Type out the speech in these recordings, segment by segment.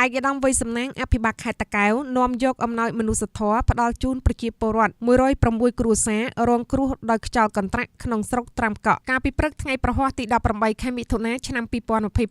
ឯកឧត្តមវ័យសំណាងអភិបាលខេត្តតាកែវនាំយកអំណោយមនុស្សធម៌ផ្ដល់ជូនប្រជាពលរដ្ឋ106គ្រួសាររងគ្រោះដោយខ្យល់កន្ត្រាក់ក្នុងស្រុកត្រាំកក់កាលពីព្រឹកថ្ងៃប្រហ័សទី18ខែមិថុនាឆ្នាំ2026ឯក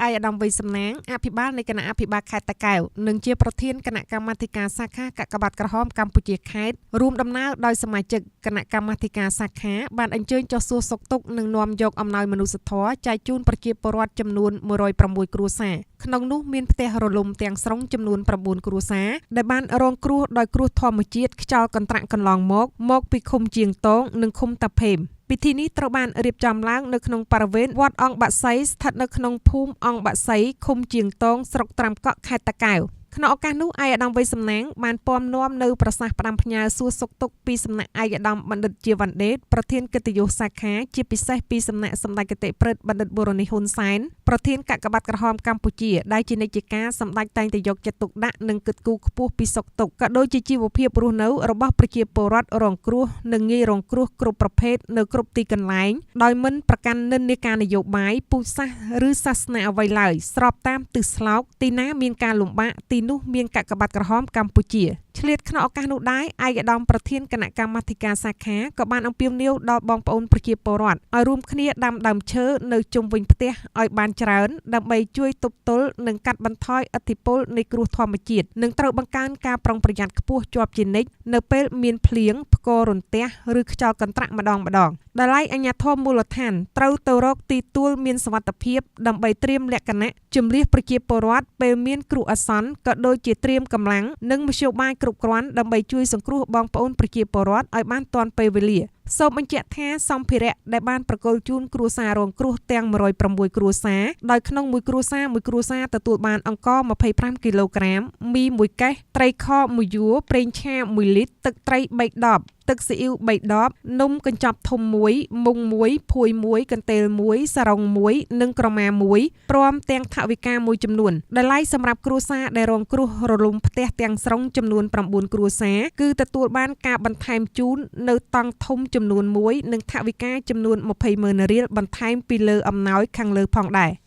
ឧត្តមវ័យសំណាងអភិបាលនៃគណៈអភិបាលខេត្តតាកែវនិងជាប្រធានគណៈកម្មាធិការសាខាកាកបាទក្រហមកម្ពុជាខេត្តរួមដំណើរដោយសមាជិកគណៈកម្មាធិការសាខាបានអញ្ជើញចុះសួរសុខទុក្ខនិងនាំយកអំណោយមនុស្សធម៌ចែកជូនប្រជាពលរដ្ឋចំនួន106គ្រួសារក្នុងនោះមានផ្ទះរលំទាំងស្រុងចំនួន9គ្រួសារដែលបានរងគ្រោះដោយគ្រោះធម្មជាតិខ្យល់កន្ត្រាក់កន្លងមកមកពីឃុំជាងតងនិងឃុំតាភេមពិធីនេះត្រូវបានរៀបចំឡើងនៅក្នុងបរិវេណវត្តអង្គបាក់សីស្ថិតនៅក្នុងភូមិអង្គបាក់សីឃុំជាងតងស្រុកត្រាំកក់ខេត្តតាកែវក្នុងឱកាសនោះឯកឧត្តមវ័យសំណាងបានពំនាំនៅប្រសាសន៍ផ្ដាំផ្ញើសួរសុខទុក្ខពីសំណាក់ឯកឧត្តមបណ្ឌិតជាវ៉ាន់ដេតប្រធានកិត្តិយសសាខាជាពិសេសពីសំណាក់សម្ដេចគតិព្រឹទ្ធបណ្ឌិតបូរនីហ៊ុនសែនប្រធានកាកបាទក្រហមកម្ពុជាដែលជានិច្ចការសម្ដេចតែងតែយកចិត្តទុកដាក់និងគិតគូរខ្ពស់ពីសុខទុក្ខក៏ដូចជាជីវភាពរស់នៅរបស់ប្រជាពលរដ្ឋរងគ្រោះនិងងាយរងគ្រោះគ្រប់ប្រភេទនៅគ្រប់ទីកន្លែងដោយមិនប្រកាន់និន្នាការនយោបាយពូជសាសន៍ឬសាសនាអ្វីឡើយស្របតាមទិសស្លោកទីណាមានការលំបាកទីនោះមានកាកបាទក្រហមកម្ពុជាឆ្លៀតក្នុងឱកាសនោះដែរឯកឧត្តមប្រធានគណៈកម្មាធិការសាខាក៏បានអំពាវនាវដល់បងប្អូនប្រជាពលរដ្ឋឲ្យរួមគ្នាដាំដើមឈើនៅជុំវិញផ្ទះឲ្យបានច្រើនដើម្បីជួយទប់ទល់និងកាត់បន្ថយឥទ្ធិពលនៃគ្រោះធម្មជាតិនិងត្រូវបង្កើនការប្រុងប្រយ័ត្នខ្ពស់ជាប់ជានិច្ចនៅពេលមានភ្លៀងផ្គររន្ទះឬខ្យល់កន្ត្រាក់ម្ដងម្ដងដោយឡែកអាជ្ញាធរមូលដ្ឋានត្រូវទៅរកទីទួលមានសុវត្ថិភាពដើម្បីត្រៀមលក្ខណៈជម្លៀសប្រជាពលរដ្ឋពេលមានគ្រោះអាសន្នក៏ដូចជាត្រៀមកម្លាំងនិងមធ្យោបាយគ្រប់គ្រាន់ដើម្បីជួយសង្គ្រោះបងប្អូនប្រជាពលរដ្ឋឲ្យបានទាន់ពេលវេលាសូមបញ្ជាក់ថាសម្ភារៈដែលបានប្រគល់ជូនគ្រួសាររងគ្រោះទាំង106គ្រួសារដោយក្នុងមួយគ្រួសារមួយគ្រួសារទទួលបានអង្ករ25គីឡូក្រាមមីមួយកេសត្រីខមួយយួរប្រេងឆា1លីត្រទឹកត្រី3ដបទឹកស៊ីអ៊ីវ3ដបនំកញ្ចប់ធំមួយមុងមួយភួយមួយកន្ទេលមួយសារ៉ុងមួយនិងក្រមាមួយព្រមទាំងថវិកាមួយចំនួនដែលឡែកសម្រាប់គ្រួសារដែលរងគ្រោះរលំផ្ទះទាំងស្រុងចំនួន9គ្រួសារគឺទទួលបានការបន្ថែមជូននៅតង់ធំចំនួន1និងថវិកាចំនួន20ម៉ឺនរៀលបន្ថែមពីលើអំណោយខាងលើផងដែរ។